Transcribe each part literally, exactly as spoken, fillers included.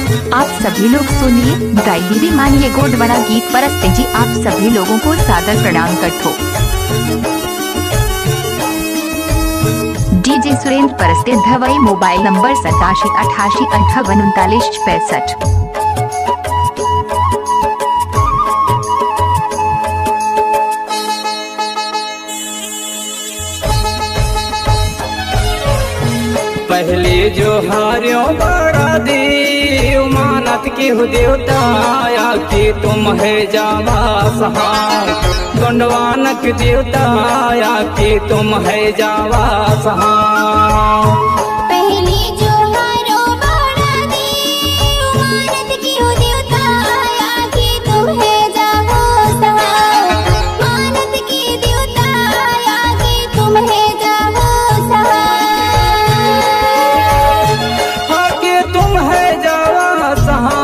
आप सभी लोग सुनिए, गाइए रे मानिए गोंडवाना गीत। परस्ते जी आप सभी लोगों को सादर प्रणाम करथों। DJ Surendra Paraste Dhawai, mobile number सतासी अठासी अंठावन उनतालीस पैंसठ। पहली जोहारो बड़ा देव, मानत केहू देवता आया कि तुम है जावा सहाय। गोंडवानक देवता आया कि तुम है जावा सहाय। पहली जोहारो बड़ा देव, मानत केहू देवता आया कि तुम है जावो सहाय। मानत के देवता आया कि तुम है जावो सहाय। आके तुम है जावा सहाय।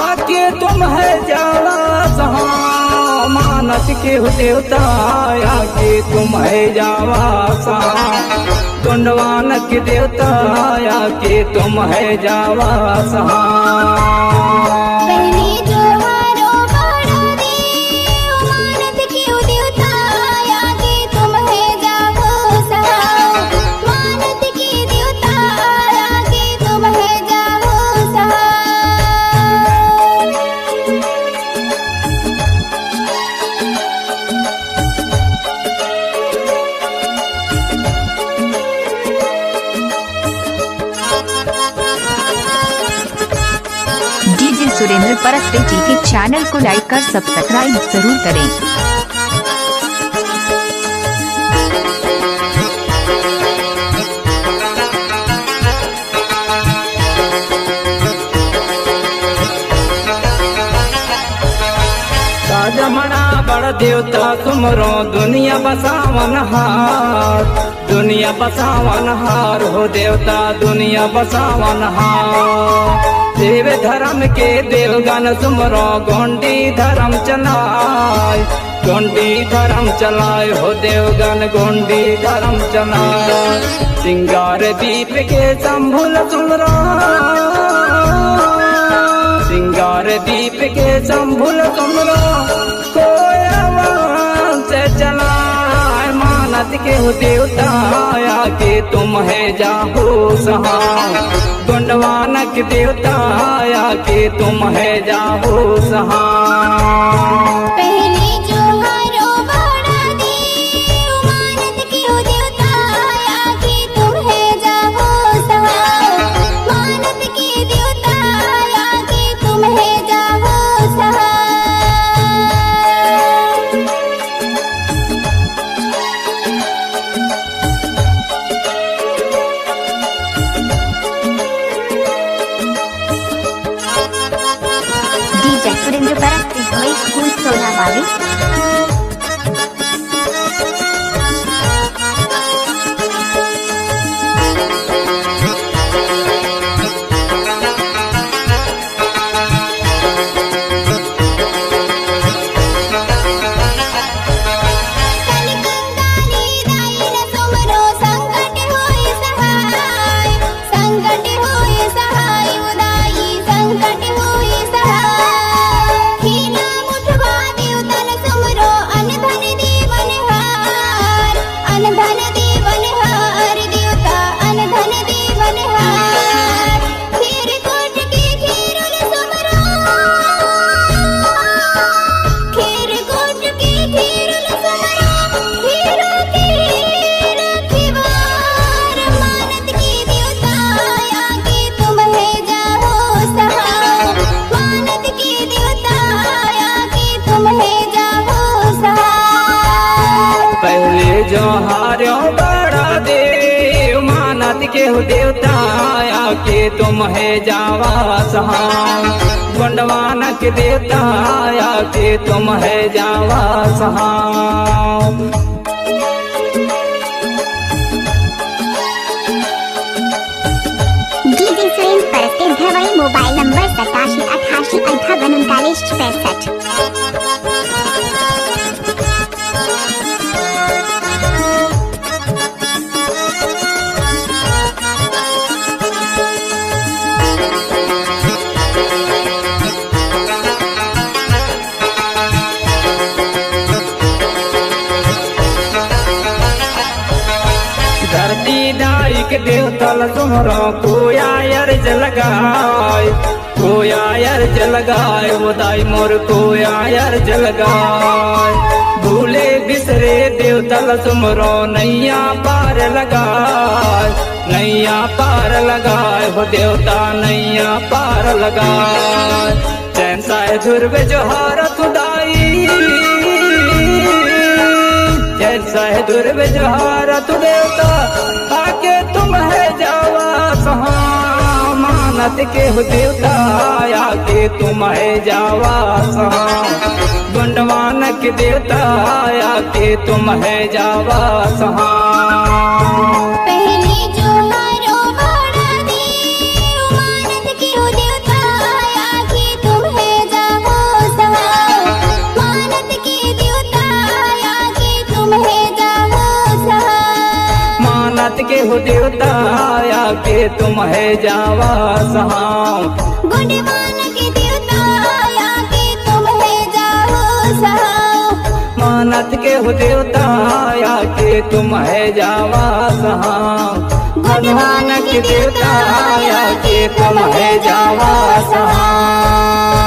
आके तुम है जावा सहाय। मानत केहू देवता आया कि तुम है जावा सहाय। गोंडवानक देवता आया कि तुम है जावा सहाय। पहली जोहारो बड़ा देव, मानत केहू देवता आया कि तुम है जावो सहाय। मानत के देवता आया कि तुम है जावो सहाय। डीजे सुरेंद्र परस्ते जी के चैनल को लाइक कर सब्सक्राइब जरूर करें। जमना बड़ देवता तुमरो दुनिया बसावनहार। दुनिया बसावनहार हो देवता, दुनिया बसावनहार। देव धर्म के देवगन तुमरो गोंडी धर्म चलाय। गोंडी धर्म चलाय हो देवगन, गोंडी धर्म चलाय। सिंगार दीप के संभुल तुमरो, सिंगार दीप के संभुल तुमरो। कोयवन से चलाय मानत केहू देवता आया कि तुम है जाहू सहाय। गोंडवानक देवता आया कि तुम है जाहू सहाय। पहली जोहारो बड़ा देव, मानत केहू देवता आया कि तुम है जाहू सहाय। मानत के देवता आया कि तुम है जावो सहाय। डीजे सुरेंद्र परस्ते, स्कूल सोना वाली। संकट होए सहाय, उदाई संकट होए सहाय। हीरा मुठवा देवतन सुमरो, अन धन दीवन हार, अन धन दीवन हार देवता, अन धन दीवन हार। खीर कोट के खीरुल सुमरो, खीर कोट के खीरुल सुमरो, हीरो के रखवार मानत के देवता आया कि तुम है जाहो सहाय। मानत के देवता आया कि तुम है जाहो सहाय। पहले जोहारो बड़ा देव, मानत केहू देवता आया कि तुम है जावा सहाय। गोंडवानक देवता आया कि तुम है जावा सहाय। DJ Surendra Paraste Dhawai, mobile number सतासी अठासी अंठावन उनतालीस पैंसठ। दाई के देवता ल सुमरो, कोया अर्ज लगाए, कोया अर्ज लगाए, वो दाई मोर कोया अर्ज लगाए। भूले बिसरे देवता ल सुमरो, नैया पार लगाए, नैया पार लगाए, हो देवता नैया पार लगाए। चैन साहे दुर्बे जोहार तू दाई, चैन साहे दुर्बे जोहार तू देवता, आके तुम है जावा सहा। मानत के हो देवता, आके तुम है जावा सहा। गुंडवान के देवता, आके तुम है जावा सहा। पहले जोहारो बड़ा देव, मानत के हो देवता, आके तुम है जावो सहा। मानत के देवता, आके तुम है जावो सहा। मानत के हो देवता, आके तुम है जावा सहा। गुंडवान के देवता, आके तुम है जावो सहा। मानत के हो देवता, आके तुम है जावा सहा। गुंडवान के देवता, आके तुम है जावा सहा।